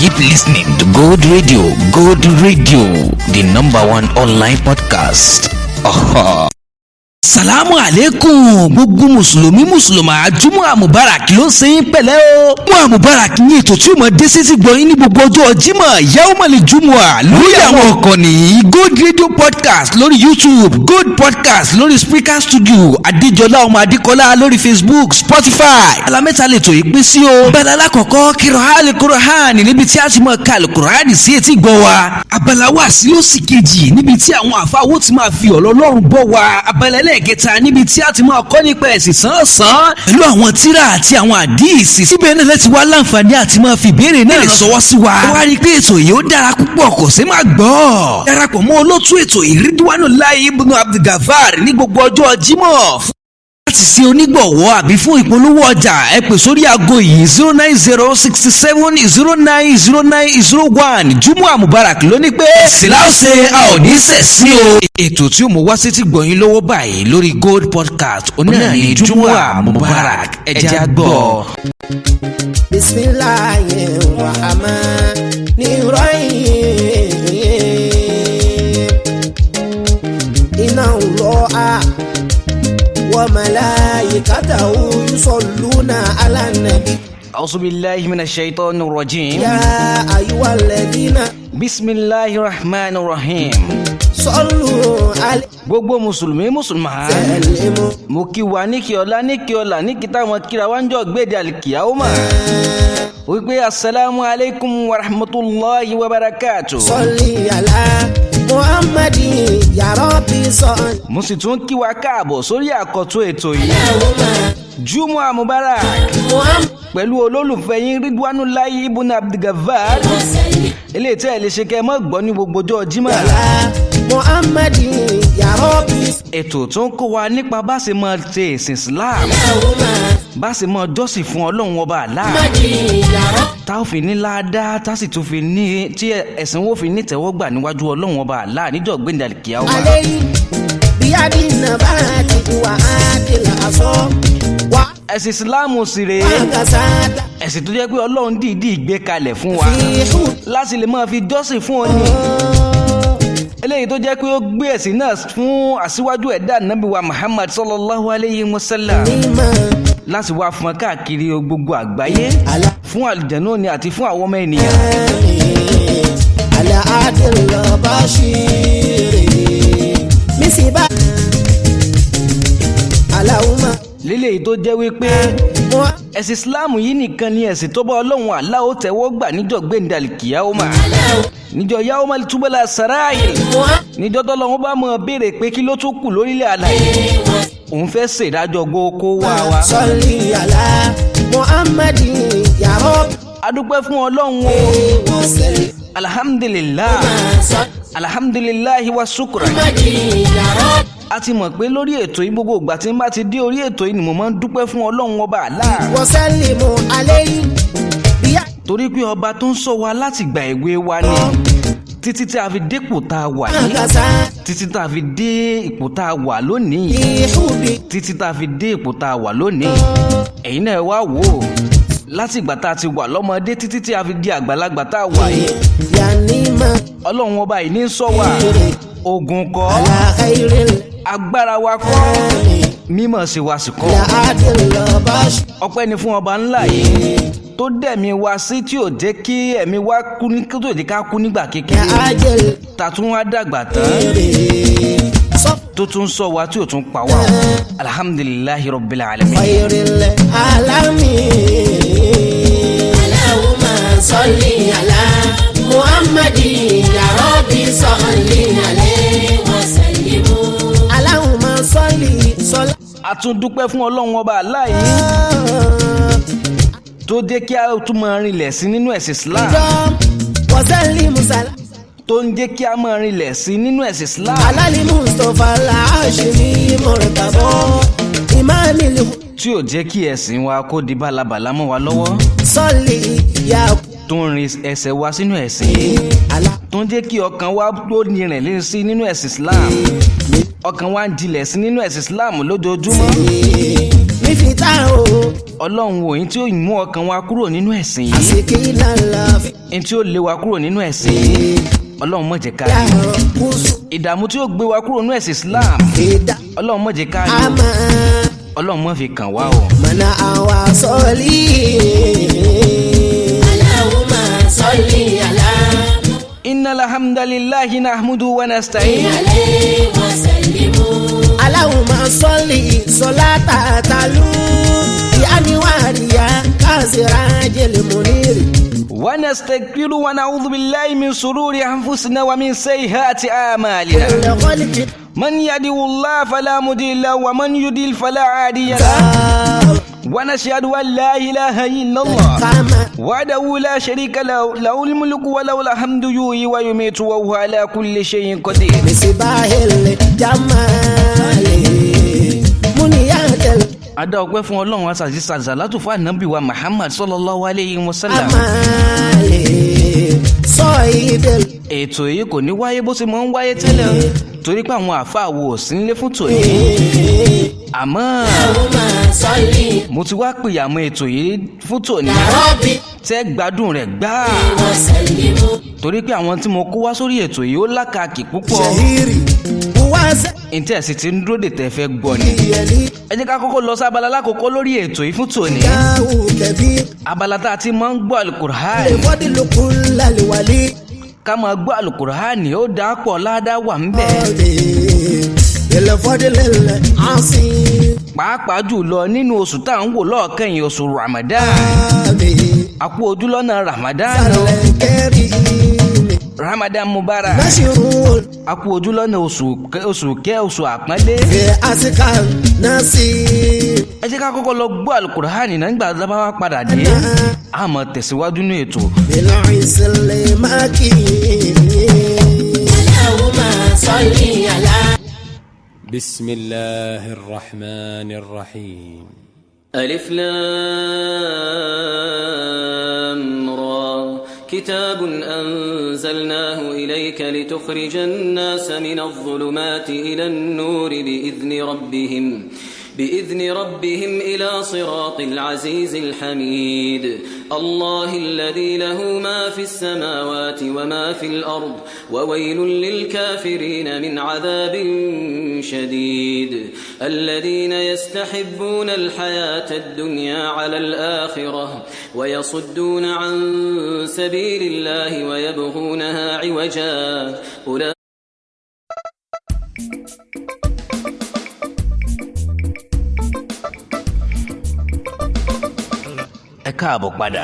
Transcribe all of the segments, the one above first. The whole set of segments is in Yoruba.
Keep listening to Gold Radio, Gold Radio, the number one online podcast. Uh-huh. Salamu aleykum, gbogbo mùsùlùmí, mùsùlùmá, Jumu'a Mubarak ló ń ṣe yín pẹ̀lẹ́ o. Jumu'a Mubarak ní ètò tí ó mọ̀ dé sí gbọ́ yín ní gbogbo ọjọ́ Jímọ̀, Yawmal Jumu'a, lórí àwọn ìkànnì Gold Radio Podcast lórí YouTube, Gold Podcast lórí Spreaker Studio, Adéjọlá ọmọ Adékọlá lórí Facebook, Spotify. Alamẹ́ta lè tò yí pín sí o. Bẹ́ẹ̀ alákọ̀ọ́kọ́, Kirahali Kurahan, níbi tí a ti mọ̀ ká Alukurani sí etí gbọ́ wa. Abala wa sí ó sì kejì, níbi tí àwọn àfáwọ́ ti máa fi ọ̀rọ̀ Ọlọ́run bọ́ wa. Abala ẹlẹ́ẹ̀kẹta, níbi tí a ti máa kọ́ nípa ẹ̀sìn sánsan pẹ̀lú àwọn tíra àti àwọn àdíìsì. Síbẹ̀ náà lẹ́tí wá láǹfààní àti máa fi ìbéèrè náà sọwọ́ sí wa. Ó wá rí i pé ètò yìí ó dára púpọ̀, kò sí máa gbọ́. Darapọ̀ mọ́ olótú ètò, Ridwanu Lai Ibnu Abdulgafar, ní gbogbo ọjọ́ Jímọ̀. Láti ṣe onígbọ̀wọ́ àbí fún ìpolówó ọjà, ẹ pè sórí aago yìí: 09067090901. Jumu'a Mubarak ló ní pé síláṣẹ a ò ní sẹ̀ sí o. Ètò tí ó mú wá sétí gbọ̀nyìn lọ́wọ́ báyìí lórí Gold Podcast onílẹ̀ ní Jumu'a Mubarak, ẹ jẹ́ á gbọ́. Bisimilahi rahman rahim. Inna Allaha wa malaikatahu yusalluna ala nabi. أعوذ بالله من الشيطان الرجيم. Ya ayyuhalladhina بسم الله الرحمن الرحيم. sallu alayhi Gbogbo mùsùlùmí, mùsùlùmá, sallimu. Mo kí wa ní kí ọlá, ní kí ọlà, ní kí táwọn kíra wá ń jọ gbéde àlìkìyàwó wípé asalaamu alaykum wa rahmatulahi wa barakatu. Salli ala Muhammadin ya Rabbi salli. Mo sì tún kí wa káàbọ̀ sórí àkọ́tún ètò yìí, Jumu'a Mubarak, Muhammad pẹ̀lú olólùfẹ́ yín, Ridwanulayi Ibn Abdulgafar, eléyìí tẹ́ ẹ lè ṣe kẹ́ ẹ mọ́ gbọ́ ní gbogbo ọjọ́ Jímọ̀. Ala Muhammadin ya Rabbi. Ètò tó ń kó wa nípa bá ṣe máa ṣe ìsìn Islam, bá ṣe máa jọ́sìn fún Ọlọ́run Ọba Allah, tá ò fi ní ládàá, tá sì tún fi ní tí ẹ̀sìn wo fi ní tẹ́wọ́gbà níwájú Ọlọ́run Ọba Allah níjọ́ gbẹ̀ndàlì kíá wa. Alayhi biyadi nabati wa adil aso wa Ẹ̀sìn Islam sì rèé, akasada ẹ̀sìn tó jẹ́ pé Ọlọ́run dìídì gbé kalẹ̀ fún wa fi hu láti lè máa fi jọ́sìn fún ọ ní eléyìí tó jẹ́ pé ó gbé ẹ̀sìn náà fún aṣíwájú ẹ̀dá, Nábì wa Muhammad sallallahu alayhi wa sallam, nima láti wá fún ọ káàkiri gbogbo àgbáyé, ala fún àlùjànnú ni àti fún àwọn ọmọ ènìyàn. Ala adil bashiri misiba alahuma. Léléyìí tó jẹ́ wípé ẹ̀sìn Islam yìí nìkan ni ẹ̀sìn tó bá Ọlọ́run Allah ó tẹ́wọ́ gbà níjọ́ gbẹ̀ndàlì kìyàwó, níjọ́ yawmal tubala sarail, níjọ́ tọ́lọ́run bá mọ̀ béèrè pé kí ló tún kù lórílẹ̀ àlàyé, òun fẹ́ ṣèdájọ́ gbogbo wa. Salli ala Muhammadin ya Rabbi. A dúpẹ́ fún Ọlọ́run o. Alhamdulilah, alhamdulilahi wa shukran. A ti mọ̀ pé lórí ètò yìí, gbogbo ìgbà tí n bá ti dé orí ètò yìí ni mo máa ń dúpẹ́ fún Ọlọ́run Ọba Allah, wasallimu alayhi biya torí pé ọba tó ń sọ wa láti gba ìwé wa ni títí tí a fi dépò tá a wà yìí, akasa títí tá a fi dé ipò tá a wà lónìí, fi hubi títí tá a fi dé ipò tá a wà lónìí. Ẹ̀yin náà wá wò ó, láti ìgbà tá a ti wà lọ́mọdé títí tí a fi di àgbàlagbà tá a wà yìí, yanima Ọlọ́run Ọba yìí ní sọ wa. Ogun kọ́, ala khairil agbára wa kọ́, mímọ̀ sí wa sì kọ́. la adil bash Ọpẹ́ ni fún ọba ńlá yìí tó dẹ̀mí wa sí, tí ò jẹ́ kí ẹ̀mí wa kú ní tó jẹ́ ká kú nígbà kékeré, ajil ta tún wá dàgbà tán, saf tó tún sọ wa tí ò tún pa wá. Alhamdulillahi rabbil alamin. Khairil alamin. Allahumma salli ala Muhammadin ya Rabbi salli alayhi wa sallimu. Allahumma salli sọlá. A tún dúpẹ́ fún Ọlọ́run Ọba Allah yìí tó jẹ́ kí a tún máa rinlẹ̀ sí nínú ẹ̀sìn Islam, Ìjọ wasallimu sala tó ń jẹ́ kí a máa rinlẹ̀ sí nínú ẹ̀sìn Islam, alali Mustapha lahashimi murtabo imamil tí ò jẹ́ kí ẹ̀sìn wa kó di bálabàla mọ́ wa lọ́wọ́, salli ya tó ń rin ẹsẹ̀ wa sínú ẹ̀sìn yìí, ala tó ń jẹ́ kí ọkàn wa tó nírìn sí nínú ẹ̀sìn Islam, ọkàn wa ń jinlẹ̀ sí nínú ẹ̀sìn Islam lójoojúmọ́. Mifitahu. Ọlọ́run wò yín tí ó mú ọkàn wa kúrò nínú ẹ̀sìn yìí, Àsìkí lálá yín tí ó lé wa kúrò nínú ẹ̀sìn yìí, Ọlọ́run má jẹ́ ká rí. Yàrá kùsù Ìdààmú tí ó gbé wa kúrò nínú ẹ̀sìn Islam, fìdá Ọlọ́run má jẹ́ ká rí. Àmà Ọlọ́run má fi kàn wá o. mọ̀nà àwa sọ́ọ̀lì. Allahumma salli ala Innal hamdalillahi nahmudu wa nasta'in. alayhi wa sallimu. Allahumma salli salata talu yaniwariya kasirajil muniri. Wa nastaghfiru wa na'udhu billahi min sururi anfusina wa min sayyiati a'malina. Lẹ́kọ́lì Man yahdihillahu fala mudilla lahu wa man yudlil fala hadiya lahu. Wa nashhadu an la ilaha illallah kama wahdahu la sharika lahu, lahul mulku wa lahul hamdu yuhyi wa yumiitu wa huwa ala kulli shay'in qadir. misibahil jamali muniyatel A dá ọpẹ́ fún Ọlọ́run, aṣàṣì sàlátù fún ànábì wa Muhammad sallallahu alayhi wa sallam. amali sọ́ọ̀ìdẹ̀l Ètò yìí kò ní wáyé bó ṣe máa ń wáyé tẹ́lẹ̀ o, torí pé àwọn àáfàá wo ò sí nílé fún tòní. Àmọ́ Allahumma salli mo ti wá pìyàmọ́ ètò yìí fún tòní rabbi tẹ́ gbádùn rẹ̀ gbáà, wa sallimu. torí pé àwọn tí mo kó wá sórí ètò yìí ó lákàkì púpọ̀. ṣehiri wáṣẹ Ǹtẹ́ sì ti ń dúró dè tẹ́ fẹ́ gbọ́ ni. ìyẹlí Ẹ jẹ́ ká kọ́kọ́ lọ sí abala lákòókò lórí ètò yìí fún tòní. gáwù kẹbí Abala tá a ti máa ń gbọ́ alukur'an, lèfọdìlùkù lálẹwàlí ká máa gbọ́ alukur'an ó dáa pọ̀, ládàá wà ń bẹ̀. ọdẹ ìlẹfọdìlẹlẹ àṣì Pàápàá jùlọ nínú oṣù tá à ń wò lọ́ọ̀kan yìí, oṣù Ramadan. àmì Àpò ojúlọ́nà Ramadan o. sàlẹ kẹrì mi Ramadan Mubarak. máṣirù Àpò ojúlọ́nà oṣù kẹ́, oṣù àpọ́nlé. fi àsìkà náà sí Ẹ jẹ́ ká kọ́kọ́ lọ gbọ́ alukur'an náà, nígbà tá a bá wá padà dé a máa tẹ̀síwájú ní ètò. bílọ̀ ìsìlẹ̀ mákì. Allahumma salli ala بسم الله الرحمن الرحيم. ألف لام را. كتاب أنزلناه إليك لتخرج الناس من الظلمات إلى النور بإذن ربهم إلى صراط العزيز الحميد. الله الذي له ما في السماوات وما في الأرض، وويل للكافرين من عذاب شديد. الذين يستحبون الحياة الدنيا على الآخرة ويصدون عن سبيل الله ويبغونها عوجا. أولئك Ẹ káàbọ̀ padà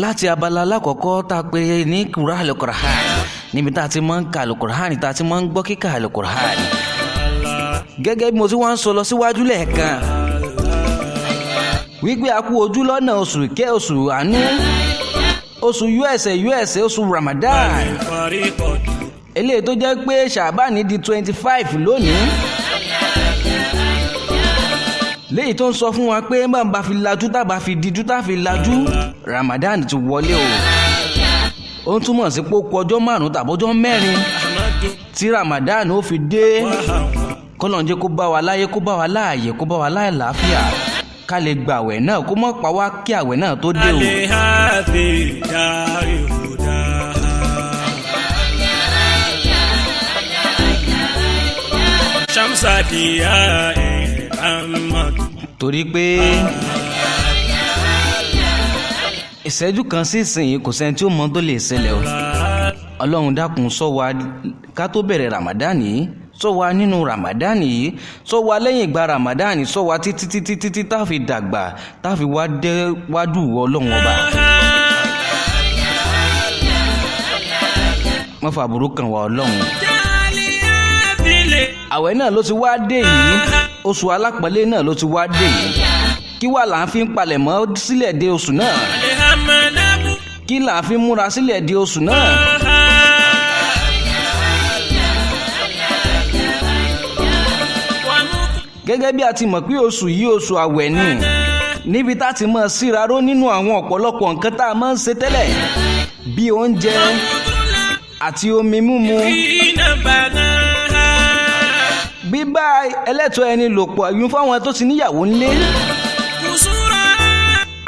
láti abala alákọ̀ọ́kọ́ tá a pè ní kura alukur'an, níbi tá a ti máa ń ka alukur'an, tá a ti máa ń gbọ́ kíka alukur'an. Gẹ́gẹ́ bí mo ti wá ń sọ lọ síwájú lẹ́ẹ̀kan wípé a kú ojú lọ́nà oṣù kẹ́, oṣù àánú, oṣù usa usa, oṣù Ramadan, eléyìí tó jẹ́ pé Ṣàbáàní di 25 lónìí, léyìí tó ń sọ fún wa pé bá ń bá fi lajú, tá bá fi dijú, tá fi lajú, Ramadan ti wọlé o. Ó ń túmọ̀ sí pé ó kù ọjọ́ 5 tàbọ́jọ́ 4 tí Ramadan ó fi dé. Kọ́lọ́n jẹ́ kó bá wa láyé, kó bá wa láàyè, kó bá wa láàláfíà, ká lè gba àwẹ̀ náà, kó mọ̀ pa wá kí àwẹ̀ náà tó dé o. لهذه دار هداها شمس ضياء أحمد Torí pé ìṣẹ́jú kan sí ìsinyìí kò sẹ́ni tí ó mọ tó lè ṣẹlẹ̀ o. Ọlọ́run dákun ṣọ́ wa ká tó bẹ̀rẹ̀ Ramadan yìí, ṣọ́ wa nínú Ramadan yìí, ṣọ́ wa lẹ́yìn ìgbà Ramadan, ṣọ́ wa títí títí títí tá a fi dàgbà, tá a fi wá dé wájú Ọlọ́run ọba. Má fa aburú kàn wá Ọlọ́run. Àwẹ̀ náà ló ti wá dé yìí, oṣù alápọ̀nlé náà ló ti wá dé yìí. Kí wà là ń fi palẹ̀mọ́ sílẹ̀ de oṣù náà? Kí là ń fi múra sílẹ̀ de oṣù náà? Gẹ́gẹ́ bí a ti mọ̀ pé oṣù yìí oṣù àwẹ̀ ni, níbi tá a ti mọ̀ síraró nínú àwọn ọ̀pọ̀lọpọ̀ nǹkan tá a máa ń ṣe tẹ́lẹ̀, bí oúnjẹ àti omi mímu, bíbá ẹlẹ́tọ̀ọ́ ẹni lò pọ̀, ìyún fáwọn tó ti níyàwó ńlé.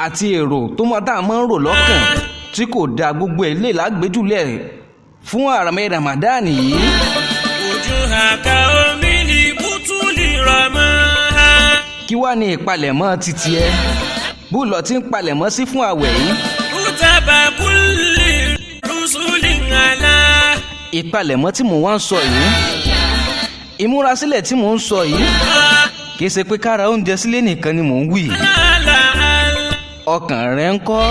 Àti èrò tó máa tá a máa ń rò lọ́kàn tí kò dáa, gbogbo ẹ̀ lè lágbèjúlẹ̀ fún àràmẹ́ Ramadan yìí. Kí wá ní ìpalẹ̀mọ́ títí ẹ bó lọ ti ń palẹ̀mọ́ sí fún àwẹ̀ yìí? Ìpalẹ̀mọ́ tí mò ń wá ń sọ yìí, ìmúrasílẹ̀ tí mò ń sọ yìí, kì í ṣe pé kára oúnjẹ sílé nìkan ni mò ń wí. Ọkàn rẹ ń kọ́,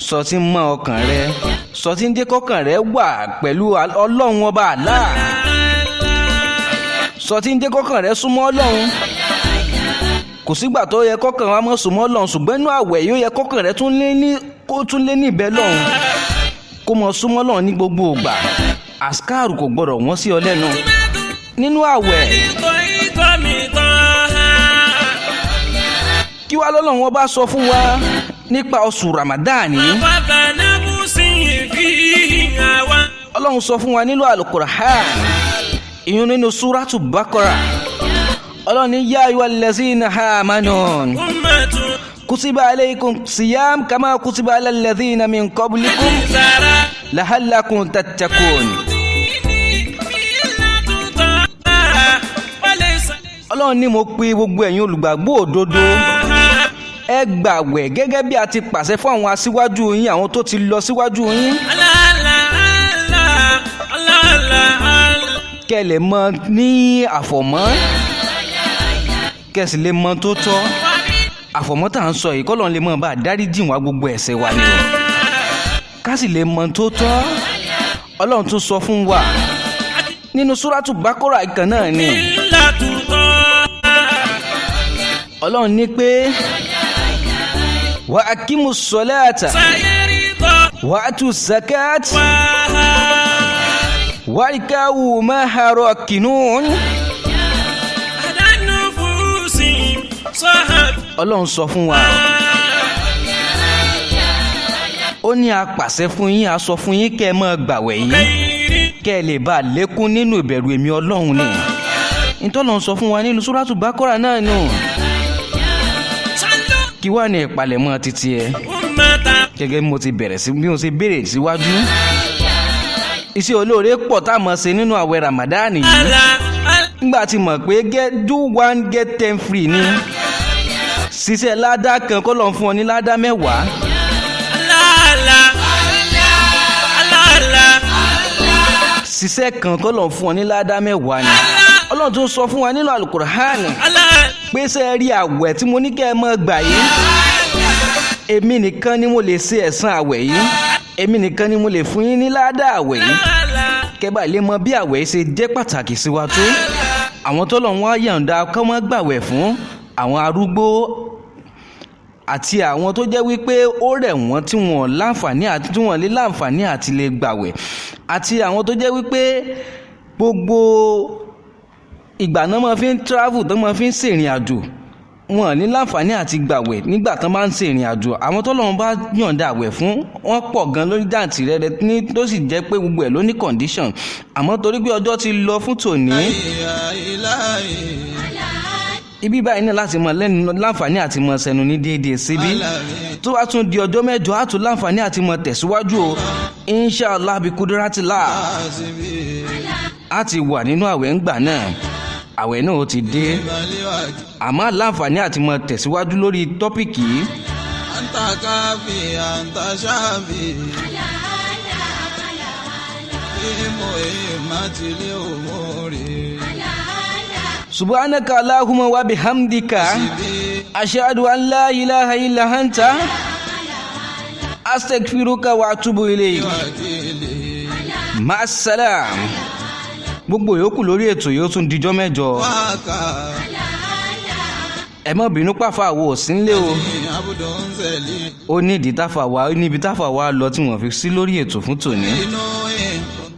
sọ ti ń mọ ọkàn rẹ, sọ ti ń jẹ́ kọ́kàn rẹ wà pẹ̀lú Ọlọ́run ọba àlá, sọ ti ń jẹ́ kọ́kàn rẹ súnmọ́ Ọlọ́run. Kò sígbà tó yẹ kọ́kàn wa mọ́ súnmọ́ Ọlọ́run, ṣùgbọ́n inú àwẹ̀ yóò yẹ kọ́kàn rẹ tún lé ní kó tún lé ní ìbẹ́ lọ́hùn, kó mọ súnmọ́ Ọlọ́run ní gbogbo ìgbà. Àsìkáàrù kò gbọdọ̀ wọ́n sí ọ lẹ́nu nínú àwẹ̀. Kí wá lọ́lọ́run wọn bá sọ fún wa nípa oṣù Ramadan yìí? Ọlọ́run sọ fún wa nínú Al-Qur'an, ìyún nínú Suratu Baqara. Ọlọ́run ní yá ayyuhal lazina amanu kutiba alaykum siyam kama kutiba alal lazina min qablikum la'allakum tattaqun. Ọlọ́run ní mo pe gbogbo ẹ̀yin olùgbàgbọ́ òdodo, ẹ gbàwẹ̀ gẹ́gẹ́ bí a ti pàṣẹ fún àwọn aṣíwájú yín, àwọn tó ti lọ síwájú yín, kẹ́ lè mọ ní àfọ̀mọ́, kẹ́ sì lè mọ tó tọ́. Àfọ̀mọ́ tá à ń sọ yìí, kọ́lọ́n lè mọ bá a dáríjì wá gbogbo ẹ̀ṣẹ̀ wa ni o, ká sì lè mọ tó tọ́. Ọlọ́run tún sọ fún wa nínú Súrátù Bákọ́rà kan náà ni, Ọlọ́run ní pé wa akimu sọláàtà wa atu zakat warikawu maharo kinun. Ọlọ́run sọ fún wa, ó ní a pàṣẹ fún yín, a sọ fún yín kẹ́ ẹ máa gbàwẹ̀ yín, kẹ́ ẹ lè bá a lékún nínú ìbẹ̀rù èmi Ọlọ́run ni. Ntọ́lọ́run sọ fún wa nínú Súrátù Bákọ́rà náà nù. Kí wá ní ìpalẹ̀mọ́ títí ẹ gẹ́gẹ́ bí mo ti bẹ̀rẹ̀ sí, bí mo ti béèrè síwájú. Iṣẹ́ olóore pọ̀ tá a mọ̀ ṣe nínú àwẹ̀ Ramadan yìí. Nígbà tí mọ̀ pé get do one get 10 free ni, ṣiṣẹ́ ládá kan kọ́ lọ́n fún ọ ní ládá 10. Ṣiṣẹ́ kan kọ́ lọ́n fún ọ ní ládá 10 ni. Ọlọ́run tún sọ fún wa nínú Al-Qur'an pé ṣé ẹ rí àwẹ̀ tí mo ní kẹ́ ẹ mọ́ gbà yìí, èmi nìkan ni mo lè ṣe ẹ̀san àwẹ̀ yìí, èmi nìkan ni mo lè fún yín ní ládá àwẹ̀ yìí. Kẹ́ bá lè mọ bí àwẹ̀ ṣe jẹ́ pàtàkì sí wa tó. Àwọn tọ́lọ́run wá yọ̀ǹda kọ́ mọ́ gbàwẹ̀ fún àwọn arúgbó àti àwọn tó jẹ́ wípé ó rẹ̀ wọ́n tí wọ́n láǹfààní àti tí wọ́n lè láǹfààní àti lè gbàwẹ̀, àti àwọn tó jẹ́ wípé gbogbo ìgbà náà máa fi ń travel, tó máa fi ń ṣèrìn àjò, wọn ní láǹfààní àti gbàwẹ̀ nígbà tán bá ń ṣèrìn àjò. Àwọn tọ́lọ́run bá yọ̀ǹda àwẹ̀ fún wọn pọ̀ gan lórí jàǹtì rẹ̀ ní, tó sì jẹ́ pé gbogbo ẹ̀ ló ní condition. Àmọ́ torí pé ọjọ́ ti lọ fún tòní, ibi báyìí ní láti mọ lẹ́nu láǹfààní àti mọ sẹnu ní déédéé síbí. Tó bá tún di ọjọ́ mẹ́jọ, á tún láǹfààní àti mọ tẹ̀síwájú o, inshallah bi kudratillah. Á ti wà nínú àwẹ̀ ńgbà náà, àwẹ̀ náà ó ti dé, àmọ́ láǹfààní àti mọ tẹ̀síwájú lórí tọ́pìkì yìí. Anta kafi, anta shafi. Subhanaka Allahumma wa bihamdika ashhadu an la ilaha illa anta astaghfiruka wa atubu ilayk. Ma'assalam. Gbogbo yòókù lórí ètò yóò tún dijọ́ mẹ́jọ. Ẹ má bínú pàfà wo ò sí nílé o. Ó ní ìdí táfà wá, ó níbi táfà wá lọ tí wọ́n fi sí lórí ètò fún tòní.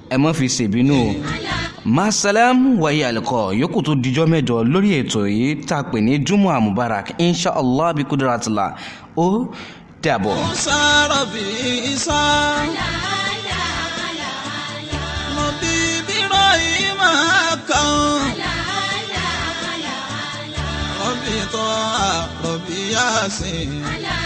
Ẹ má fi ṣèbínú o. Masalam wáyé àlùkò yòókù tó dijọ́ mẹ́jọ lórí ètò yìí tá a pè ní Jumu'ah Mubarak inshallah bi kudratillah. Ó dàbọ̀. Rabbi Taha, Rabbi Yasin.